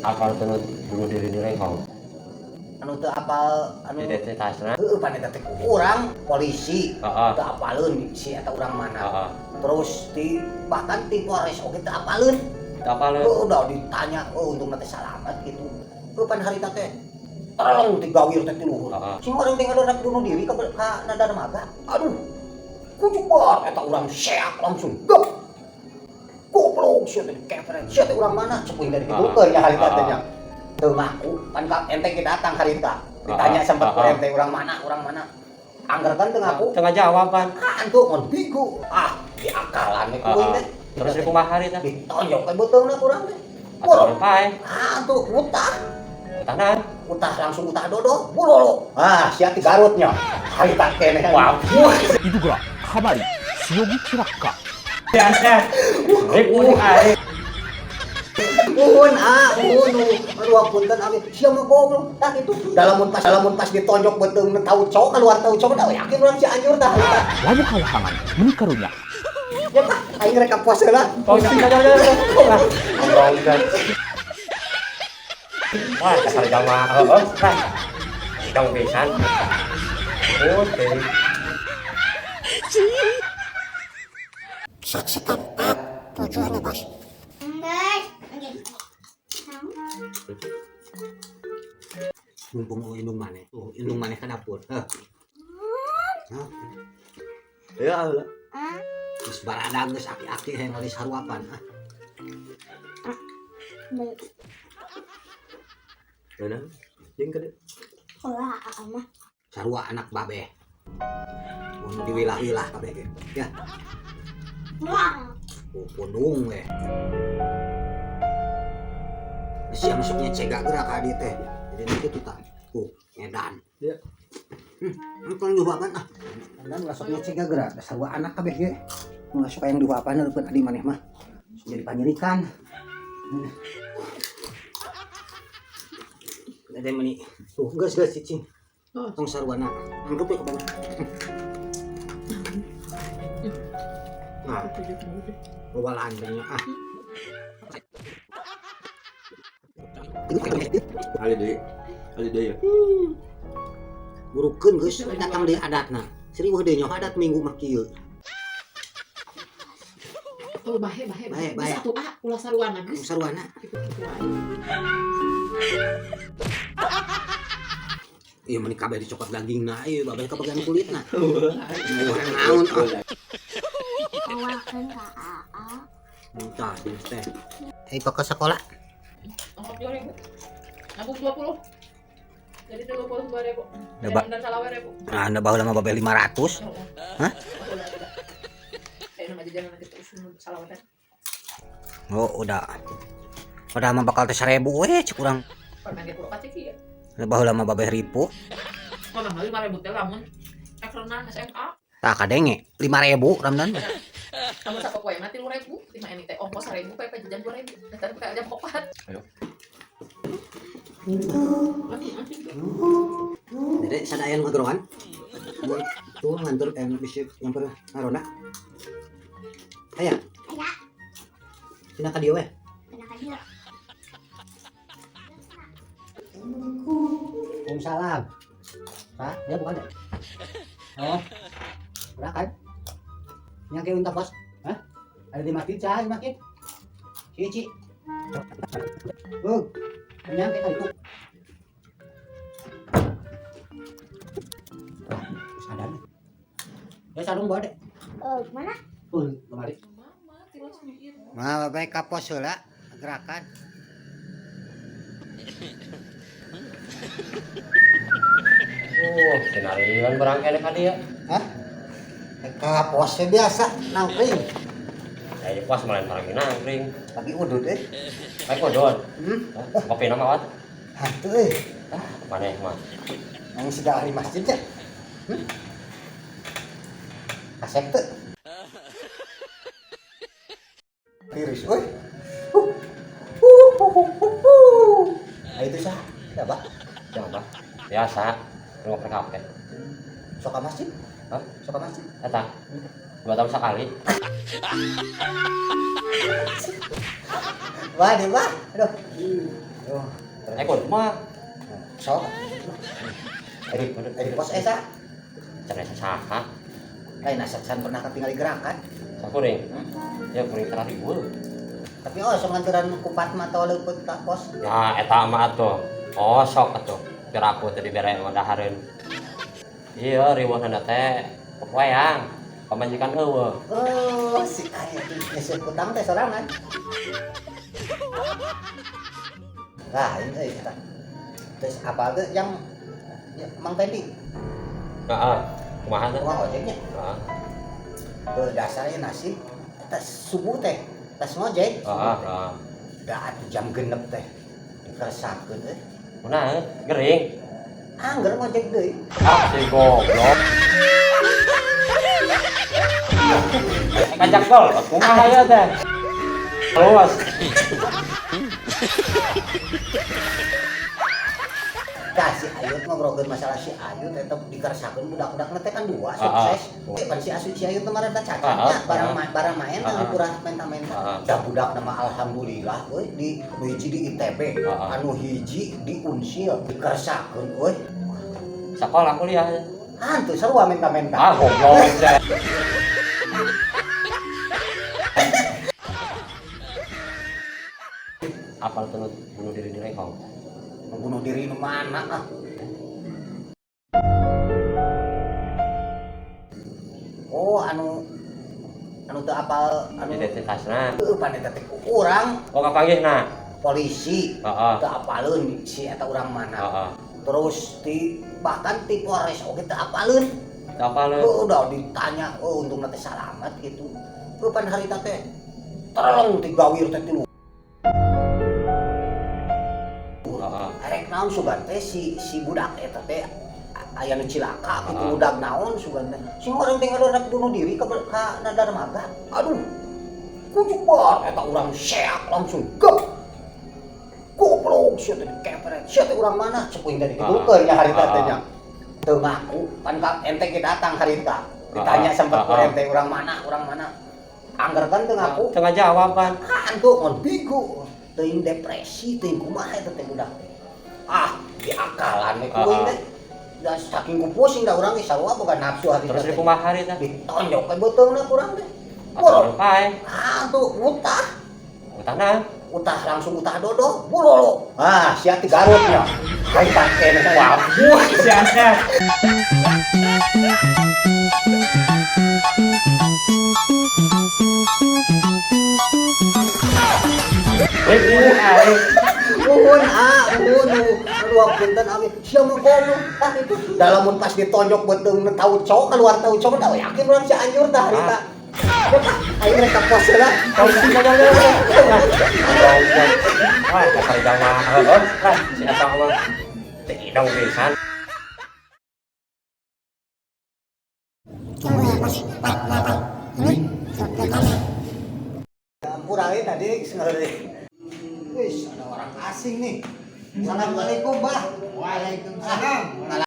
Apal teu bunuh diri di Renghong? Anu teu apal anu Identitasna. Heueuh, pan eta teh urang polisi. Heeh. Teu apaleun si eta urang mana. Heeh. Terus di bahkan di Polres oge teu apaleun. Teu apaleun. Heueuh, udah ditanya, oh untungna teh salamet gitu. Heueuh, pan harita teh terleng ti gawir teh ti luhur. Heeh. Sing urang teh ngadodak bunuh diri ka Nadarmaga. Aduh. Kujubar eta urang seak langsung. Gep. Goblok sia teh kepret. Sia teh urang mana? Cepuing dari kitukeun nya harita teh nya. Teu ngaku, pan ka ente ge datang harita. Ditanya sempat ku ente urang mana, urang mana. Angger kan teu ngaku. Teu ngajawab pan. Ah, antu mun bigo. Ah, diakalan we kuring teh. Terus di kumaha harita? Ditonjok we beuteungna kurang teh. Atuh pae. Ah, antu utah. Utah naon? Utah langsung utah dodo, bulolo. Ah, sia ti Garutnya. Harita keneh. Wow. Diduga kamari Siyogi Cilaka. Ya, ya. Rek unik aing. Uhun ah, uhun. Aduh, apunten abi. Sia mah goblok. Tah kitu. Dalamun pas ditonjok beuteung tau cowok keluar tau cowok dah yakin urang si anjur tah. Labu halangan meni karunya. Ya tah, aing rek ka pos heula. Oh, jangan, jangan, jangan. Ngomongkeun. Wah, dasar jamaah heueuh tah. Dong pisan. Oke. Saksikan part 7 12. Mumpung eueuh indung maneh. Tuh, indung maneh ka dapur. Heuh. Hah? Ya Allah. Geus baradag geus aki-aki hayang ngalis haruapan ah. Mana? Jeung ka dieu. Ulah mah. Sarua anak babeh. Mun diwilah-wilah kabeh ge. Ya. Wah. Oh, pundung we. Sia masuknya cegak gerak ka dieu teh. Jadi nu kitu tah. Tuh, ngedan. Ya. Kan dihuapan ah. Dan ulah sok nyecega gerak, sarua anak kabeh ge. Ulah sok hayang dihuapan leupeun adi maneh mah. Jadi panyerikan. Ada meni. Tuh, geus geus cicing. Tong sarwana. Anggap we ka bawah. Nah, bawalaan banyak ah. Ali deui. Ali deui ya. Burukeun geus datang deui adatna. Seriweuh deui nyoh adat minggu mah kieu. Oh, bahe, bahe, Bahe, bahe. Satu A, ulah saruana geus. Sarwana. Gitu-gitu ae. Ieu meni kabeh dicokot dagingna, ieu babeh kabagian kulitna. Naon ah. Awakeun ka AA. Entah, teh. Eh, ke sekolah. Ongkos 2.000. Nabung 20. Jadi 22.000. Naba. Dan salawe ribu. Nah, anda baheula mah babeh 500. Hah? Kayak nama jajanan nanti terus salawe teh. Oh, udah. Udah mah bakal teh 1000 we cek urang. Pernah ge kudu kaciki ya. Baheula mah babeh ribu. Mah 5.000 teh lamun rek renang SMA. Tah kadenge 5.000 ramdan. Kamu sapopoe mah 3.000, 5 ini teh ongkos 1.000, pepe jajan 2.000. Dasar buka jam 4. Ayo. Dede sadaya nu ngagerohan. Tuh ngantur bisa nyamper ngaronda. Aya. Aya. Cenah ka dieu we. Cenah ka dieu. Waalaikumsalam. Hah? Dia bukan ya? Oh. Udah kan? Yang kayak unta pos. Hah? Ada di masjid, cah, di masjid. Cici. Oh, yang kayak itu. Wah, sadar. Ya sarung bawa deh. Oh, mana? Tuh, kemari. Mama, tilas mikir. Nah, baik kapos heula gerakan. Oh, senarian barang keneh ka dieu. Hah? Kaposnya biasa nangkring. Ya pos malah barang nangkring. Lagi udut eh. Baik udut. Kopi nama wat? Hantu eh. Ah, maneh mah. Yang sudah ahli masjid ya? Asep tuh. Tiris, woi. Nah, itu sah. Siapa? Siapa? Biasa. Ngopi kafe. Sok ka masjid? Hah? Sok ka masjid? Eta. 2 tahun sekali. Wah, di bah. Aduh. Aduh. Eh kumaha? Sok. Ari pos esa. Cenah saha? Lain asa can pernah katingali gerakan. Sakuring. Ya kuring tara riweuh. Tapi oh sok nganturan ku Fatma atawa leupeut ka pos. Ya eta mah atuh. Oh sok atuh. Piraku teh dibere mah dahareun. Iya riweuhna teh popoeang. Pamajikan eueuh. Oh, si aya teh geus utang teh sorangan. Lain euy eta. Terus apa teh yang ya, Mang Pendi? Heeh. Kumaha teh? Kumaha ojeknya? Heeh. Dasarnya nasib eta subuh teh, tas ngojek. Heeh, heeh. Da atuh jam 6 teh. Dikeresakeun euy. Kunaon? Gering. Angger ngojek deui. Ah, si goblok. Ngajak gol, kumaha ya teh? Luas. Tah si Ayut ngobrolkeun masalah si Ayut eta dikeresakeun budak-budakna teh kan dua sukses. Pan si Asut si Ayut teh marada cacatnya barang main kurang menta-menta. Da budakna mah alhamdulillah euy di nu hiji di ITB, anu hiji di Unsil dikeresakeun euy. Sekolah kuliah. Hantu sarua menta-menta. Ah goblok teh. Apal teu bunuh diri di Lengkong? Bunuh diri nu mana ah? Oh, anu teu apal anu identitasna. Heueuh pan eta teh urang. Oh kapanggihna? Polisi. Heeh. Teu apaleun si eta urang mana. Heeh. Terus di bahkan ti Polres oge teu apaleun. Teu apaleun. Heueuh udah ditanya, oh untungna teh salamet gitu. Heueuh pan harita teh tereleng ti gawir teh tilu. Arek naon sugan teh si budak eta teh aya nu cilaka kitu budak naon sugan teh. Sing urang teh ngadodak bunuh diri ka Darmaga. Aduh. Kujubar eta urang seak langsung gep. Goblok sia teh dikepret. Sia teh urang mana? Cek uing teh ditulkeun nya harita teh nya. Teu ngaku, pan ka ente ge datang harita. Ditanya sempet ku ente urang mana, urang mana. Angger kan teu ngaku. Teu ngajawaban. Hantu ngon bigo. Teuing depresi, teuing kumaha eta teh budak teh. Ah, diakalan we ku uing teh. Da saking ku pusing da urang ge sarua boga nafsu harita. Terus di kumaha harita? Ditonjok we beuteungna ku urang teh. Borok pae. Hantu utah. Utahna? Utah langsung utah dodo, bulolo. Ah, sia ti Garutnya. Hai paken wabuh sia teh. Nuhun ah, nuhun nu punten abi. Sia mah goblok tah itu. Da lamun pas ditonjok beuteungna tau cowok keluar tau cowok da yakin urang si anjur tah harita. Ayo mereka pos lah. Wah, kata mah, heeh, lah si eta mah teu idong pisan. Ampura we tadi ngeri. Wis, ada orang asing nih. Assalamualaikum, Bah. Waalaikumsalam.